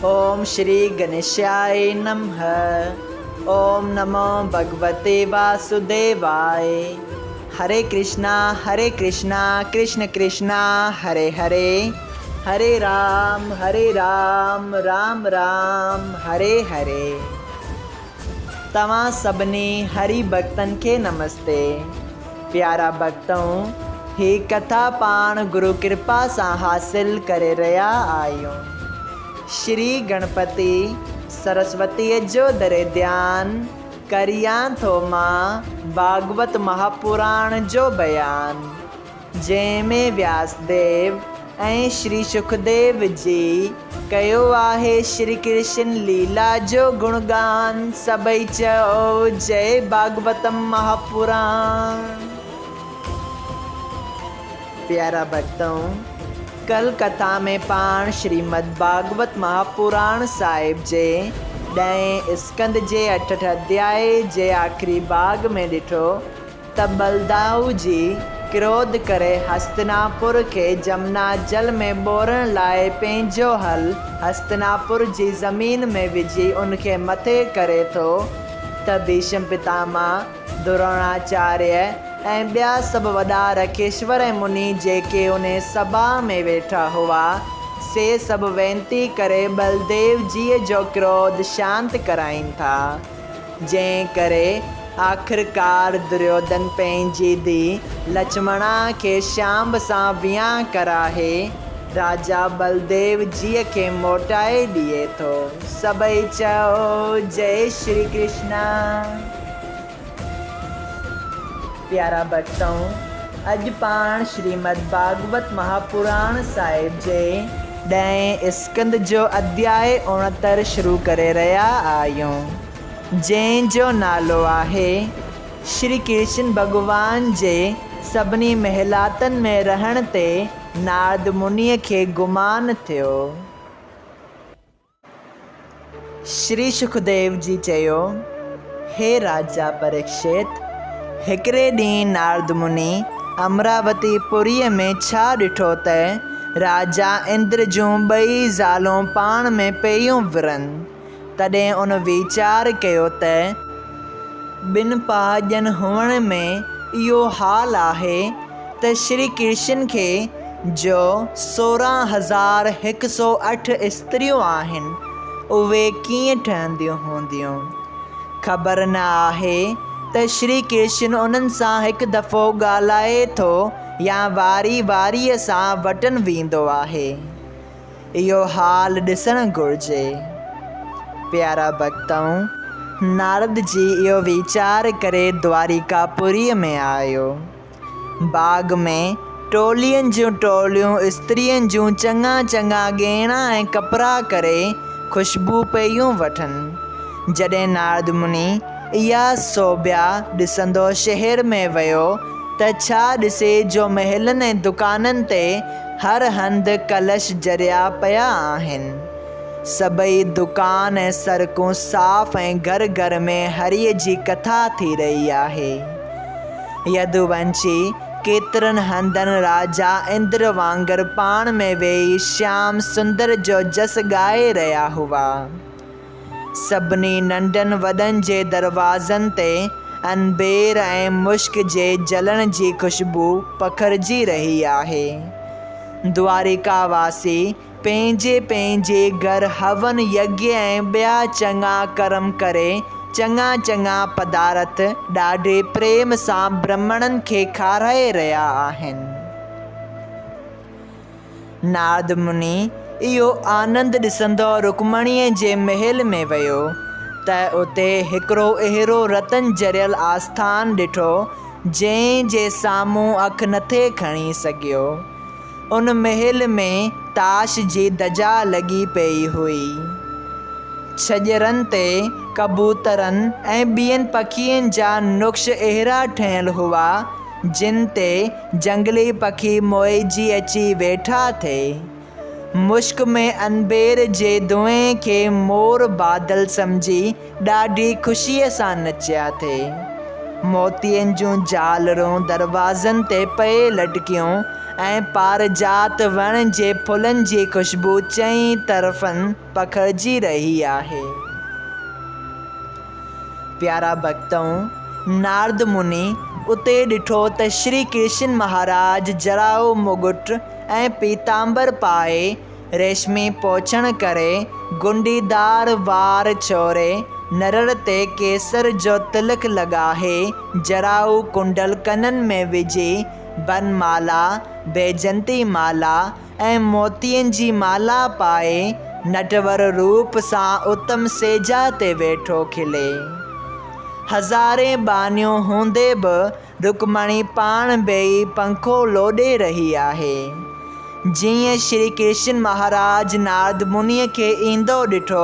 اوم شري گنيشاء نمه اوم نمو ڀڳوتي واسوديواء هري ڪرشنا هري ڪرشنا ڪرشن ڪرشنا هري هري هري رام هري رام رام رام هري هري. توهان سڀني هري ڀڳتن کي نمستي. پيارا ڀڳتؤ! هي ڪٿا پاڻ گرو ڪرپا سان حاصل ڪري رهيا آهيون. شري گڻپتي سرسوتيء جو دري ڌيان ڪريان ٿو مان ڀاڳوت مهاپراڻ جو بيان. جنهن ۾ وياس ديو ۽ شري شڪديو جي ڪيو آهي شري ڪرشن ليلا جو گڻگان سڀئي چئو جئي ڀاڳوتم مهاپراڻ. پيارا ڀڳتؤ! ڪل ڪٿا ۾ پاڻ شريمد ڀاڳوت مهاپراڻ صاحب جي ڏهين اسڪنڌ جي اٺٺ اڌيائي جي آخري ڀاڳ ۾ ڏٺو ته بلدائو جي ڪروڌ ڪري هستناپور کي جمنا جل ۾ ٻوڙڻ لاء پنهنجو هل هستناپور جي زمين ۾ وجهي ان کي مٿي ڪري ٿو ته ڀيشم پتامه، دروڻاچاريه ۽ ٻيا سڀ وڏا رکيشور ۽ مني جيڪي انهي سڀا ۾ ويٺا هئا، سي سڀ وينتي ڪري ٻلديو جيء جو ڪروڌ شانت ڪرائين ٿا. جنهن ڪري آخرڪار دريوڌن پنهنجي ڌيء لڇمڻا کي شامب سان ويانهه ڪراهي راجا ٻلديو جيء کي موٽائي ڏئي ٿو. سڀئي چئو جئي شري ڪرشنا. پيارا ڀڳتؤ! اڄ پاڻ شريمد ڀاڳوت مهاپراڻ صاحب جي ڏهين اسڪنڌ جو اڌياء اوڻهتر شروع ڪري رهيا آهيون، جنهن جو نالو آهي، شري ڪرشن ڀڳوان جي سڀني محلاتن ۾ رهڻ تي نارد منيء کي گمان ٿيو. شري شڪديو جي چيو، هي راجا پريڪشت! هڪڙي ڏينهن نارد مني امراوتي پوريء ۾ ڇا ڏٺو ته راجا اندر جون ٻئي زالون پاڻ ۾ پيون وڙهن. تڏهن ان ويچار ڪيو ته ٻن پهاڄن هئڻ ۾ اهو حال آهي ته شري ڪرشن کي جو 16108 استريون آهن، اهي ڪيئن ٺهنديون هونديون؟ خبر نه آهي ته شري ڪرشن انهن سان هڪ دفعو ڳالهائي ٿو يا واري واريء سان وٽن ويندو آهي. اهو حال ڏسڻ گهرجي. پيارا ڀڳتؤ! نارد جي اهو ويچار ڪري دواريڪا پوريء ۾ آيو. باغ ۾ ٽولين جون ٽوليون استرين جون چڱا چڱا ڳهڻا ۽ ڪپڙا ڪري خوشبو پيون وٺن. جڏهن نارد مني اها سوڀيا ڏسندو شهر ۾ ويو ته ڇا ڏسي جو محلن ۽ دڪانن تي هر هنڌ ڪلش جريا پيا آهن. سڀئي دڪان ۽ سڙڪون صاف ۽ گهر گهر ۾ هريء جي ڪٿا ٿي رهي آهي. يدوونشي ڪيترن هنڌن راجا اندر وانگر پاڻ ۾ ويهي شيام سندر جو جس ڳائي رهيا هئا. سڀني ننڍن وڏن جي دروازن تي عنبير ۽ مشڪ جي جلڻ جي خوشبو پکڙجي رهي آهي. دواريڪا واسي پنهنجي پنهنجي گهر هون يگيه ۽ ٻيا چڱا ڪرم ڪري چڱا چڱا پدارٿ ڏاڍي پريم سان برهمڻن کي کارائي رهيا آهن. نارد مني اهو آنند ڏسندو رڪمڻيء جي محل ۾ ويو ته اتي هڪڙو اهڙو رتن جڙيل آسٿان ڏٺو، جنهن جي سامهون اک نٿي کڻي سگهيو. ان محل ۾ تاش جي دجا لڳي پيئي هئي. ڇڄهرن تي ڪبوترن ۽ ٻين پکين جا نقش اهڙا ٺهيل هئا، جن تي جهنگلي پکي موهجي اچي ويٺا ٿي. مشڪ ۾ عنبير جي دونهين کي مور بادل سمجهي ڏاڍي خوشيء سان نچيا ٿي. موتين جون جهالرون دروازن تي پئي لٽڪيون ۽ پارجات وڻ جي ڦلن جي خوشبو چئين طرفن پکڙجي رهي آهي. پيارا ڀڳتؤ! نارد مني اتي ڏٺو ته شري ڪرشن مهاراج جرائو مگٽ ۽ پيتامبر پائي، ريشمي پوڇڻ ڪري، گنڊيدار وار ڇوري، نرڙ تي ڪيسر جو تلڪ لڳاهي، جرائو ڪنڊل ڪنن ۾ وجهي، بن مالا، بيجنتي مالا، ۽ موتين جي مالا پائي، نٽور روپ سان اتم سيجا تي ويٺو کلي. هزارين ٻانهيون هوندي به رڪمڻي پاڻ بيهي پنکو لوڏي رهي آهي. جيئن شري ڪرشن مهاراج نارد منيء کي ايندو ڏٺو،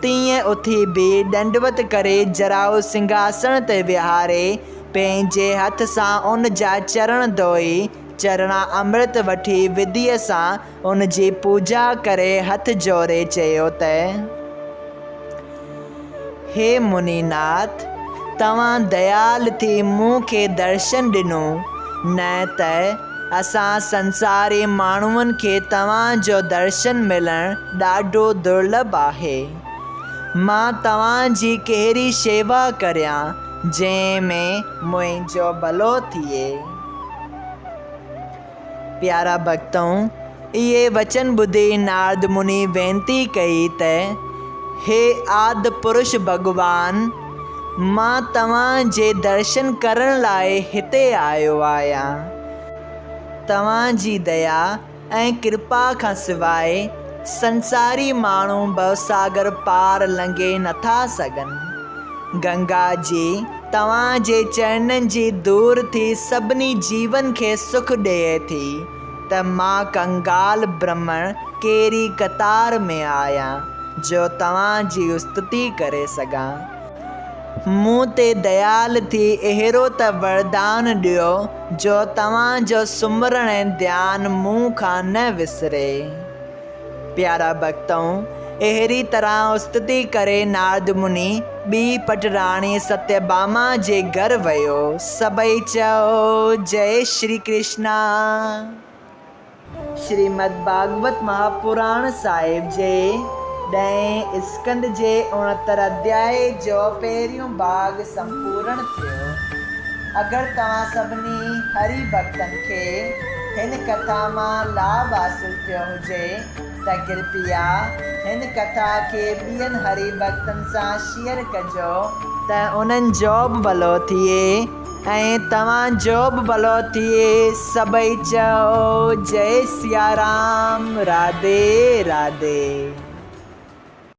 تيئن اٿي بيهي ڏنڊوت ڪري جرائو سنگهاسڻ تي ويهاري، پنهنجي هٿ سان ان جا چرڻ ڌوئي، چرڻا امرت وٺي وڌيء سان ان جي پوڄا ڪري هٿ جوڙي چيو ته، هي منيناٿ! توهان ديال ٿي مون کي درشن ڏنو، نه ته اسان سنساري ماڻهن کي توهان جو درشن ملڻ ڏاڍو درلڀ آهي. مان توهان جي ڪهڙي شيوا ڪريان، جنهن ۾ منهنجو ڀلو ٿئي؟ پيارا ڀڳتؤ! اهي وچن ٻڌي نارد مني وينتي ڪئي ته، هي آد پرش ڀڳوان! مان توهان جي درشن ڪرڻ لاء هتي آيو آهيان. توهان جي ديا ۽ ڪرپا کان سواء سنساري ماڻهو ڀوساگر پار لنگهي نٿا سگهن. گنگا جي توهان جي چرنن جي ڌوڙ ٿي سڀني جيون کي سک ڏئي ٿي ته مان ڪنگال برهمڻ ڪهڙي قطار ۾ آهيان جو توهان جي استتي ڪري سگهان. مون تي ديال ٿي اهڙو ته وردان ڏيو جو توهان جو سمرڻ ۽ ڌيان مون کان نه وسري. پيارا ڀڳتؤ! اهڙي طرح استتي ڪري نارد مني ٻي پٽ راڻي ستيڀاما جي گهر ويو. سڀئي چئو، جئي شري ڪرشنا! شريمد ڀاڳوت مهاپراڻ صاحب جي ڏهين اسڪنڌ جي اڻهتر اڌيائي جو پهريون ڀاڳ سمپورڻ ٿيو. اگر توهان سڀني هري ڀڳتن کي هن ڪٿا مان لاڀ حاصل ٿيو هجي ته ڪرپيا هن ڪٿا کي ٻين هري ڀڳتن سان شيئر ڪجو ته انهن جو به ڀلو ٿئي. ۽ توهان جو به ڀلو ٿئي سڀئي چئو جئي سيارام راڌي راڌي.